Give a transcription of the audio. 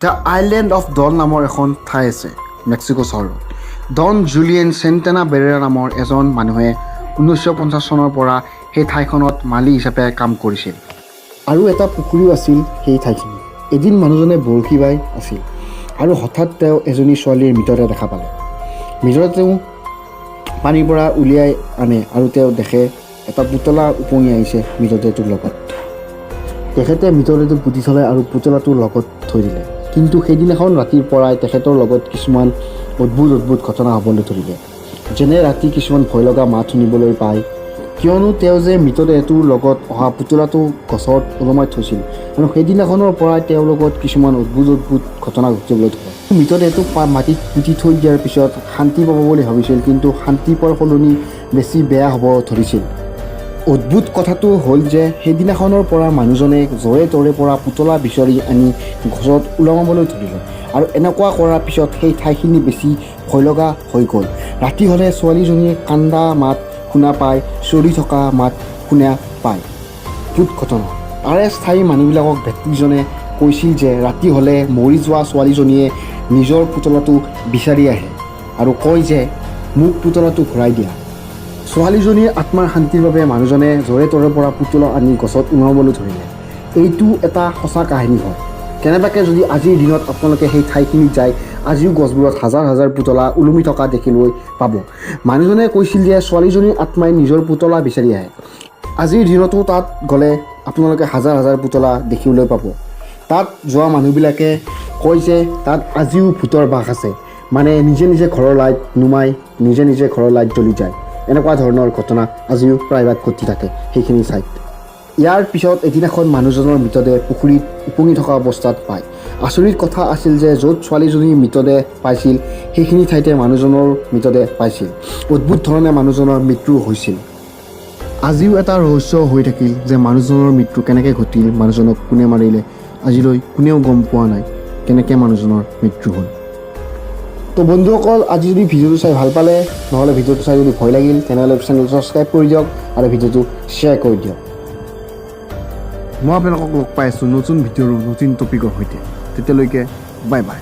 The island of doll নামৰ এখন ঠাই আছে মেক্সিকো চহৰত। ডন জুলিয়েন চেণ্টেনা বেৰেৰা নামৰ এজন মানুহে 1950 চনৰ পৰা সেই ঠাইখনত মালী হিচাপে কাম কৰিছিল আৰু এটা পুখুৰীও আছিল সেই ঠাইখিনিত। এদিন মানুহজনে বৰশী বাই আছিল আৰু হঠাৎ তেওঁ এজনী ছোৱালীৰ মৃতদেহ দেখা পালে। মৃতদেহটো পানীৰ পৰা উলিয়াই আনে আৰু তেওঁ দেখে এটা পুতলা উপঙি আহিছে মৃতদেহটোৰ লগত। তেখেতে মৃতদেহটো পুতি থ'লে আৰু পুতলাটোৰ লগত থৈ দিলে। কিন্তু সেইদিনাখন ৰাতিৰ পৰাই তেখেতৰ লগত কিছুমান অদ্ভুত অদ্ভুত ঘটনা হ'বলৈ ধৰিলে, যেনে ৰাতি কিছুমান ভয় লগা মাত শুনিবলৈ পায়, কিয়নো তেওঁ যে মৃতদেহটোৰ লগত অহা পুতলাটো গছত ওলমাই থৈছিল আৰু সেইদিনাখনৰ পৰাই তেওঁৰ লগত কিছুমান অদ্ভুত অদ্ভুত ঘটনা ঘটিবলৈ ধৰে। মৃতদেহটো মাটিত পুতি থৈ দিয়াৰ পিছত শান্তি পাব বুলি ভাবিছিল, কিন্তু শান্তি পোৱাৰ সলনি বেছি বেয়া হ'ব ধৰিছিল। অদ্ভুত কথাটো হ'ল যে সেইদিনাখনৰ পৰা মানুহজনে য'ৰে ত'ৰে পৰা পুতলা বিচাৰি আনি গছত ওলমাবলৈ ধৰিলে আৰু এনেকুৱা কৰাৰ পিছত সেই ঠাইখিনি বেছি ভয় লগা হৈ গ'ল। ৰাতি হ'লে ছোৱালীজনীয়ে কান্দা মাত শুনা পায়, চিঞৰি থকা মাত শুনা পায়। অদ্ভুত ঘটনা। তাৰে স্থায়ী মানুহবিলাকক ব্যক্তিজনে কৈছিল যে ৰাতি হ'লে মৰি যোৱা ছোৱালীজনীয়ে নিজৰ পুতলাটো বিচাৰি আহে আৰু কয় যে মোক পুতলাটো ঘূৰাই দিয়া। ছোৱালীজনীৰ আত্মাৰ শান্তিৰ বাবে মানুহজনে য'ৰে ত'ৰে পৰা পুতলা আনি গছত ওলমাবলৈ ধৰিলে। এইটো এটা সঁচা কাহিনী হয়। কেনেবাকৈ যদি আজিৰ দিনত আপোনালোকে সেই ঠাইখিনিত যায়, আজিও গছবোৰত হাজাৰ হাজাৰ পুতলা ওলমি থকা দেখিবলৈ পাব। মানুহজনে কৈছিল যে ছোৱালীজনীৰ আত্মাই নিজৰ পুতলা বিচাৰি আহে। আজিৰ দিনতো তাত গ'লে আপোনালোকে হাজাৰ হাজাৰ পুতলা দেখিবলৈ পাব। তাত যোৱা মানুহবিলাকে কয় যে তাত আজিও ভূতৰ বাস আছে, মানে নিজে নিজে ঘৰৰ লাইট নুমাই নিজে নিজে ঘৰৰ লাইট জ্বলি যায়। এনেকুৱা ধৰণৰ ঘটনা আজিও প্ৰায়ভাগ ঘটি থাকে সেইখিনি ঠাইত। ইয়াৰ পিছত এদিনাখন মানুহজনৰ মৃতদেহ পুখুৰীত উপঙি থকা অৱস্থাত পায়। আচৰিত কথা আছিল যে য'ত ছোৱালীজনীৰ মৃতদেহ পাইছিল, সেইখিনি ঠাইতে মানুহজনৰ মৃতদেহ পাইছিল। অদ্ভুত ধৰণে মানুহজনৰ মৃত্যু হৈছিল। আজিও এটা ৰহস্য হৈ থাকিল যে মানুহজনৰ মৃত্যু কেনেকৈ ঘটিল, মানুহজনক কোনে মাৰিলে। আজিলৈ কোনেও গম পোৱা নাই কেনেকৈ মানুহজনৰ মৃত্যু হ'ল। তো বন্ধুসকল, আজি যদি ভিডিঅ'টো চাই ভাল পালে, নহ'লে ভিডিঅ'টো চাই যদি ভয় লাগিল, তেনেহ'লে চেনেলটো ছাবস্ক্ৰাইব কৰি দিয়ক আৰু ভিডিঅ'টো শ্বেয়াৰ কৰি দিয়ক। মই আপোনালোকক লগ পাই আছোঁ নতুন ভিডিঅ'ৰ নতুন টপিকৰ সৈতে। তেতিয়ালৈকে বাই বাই।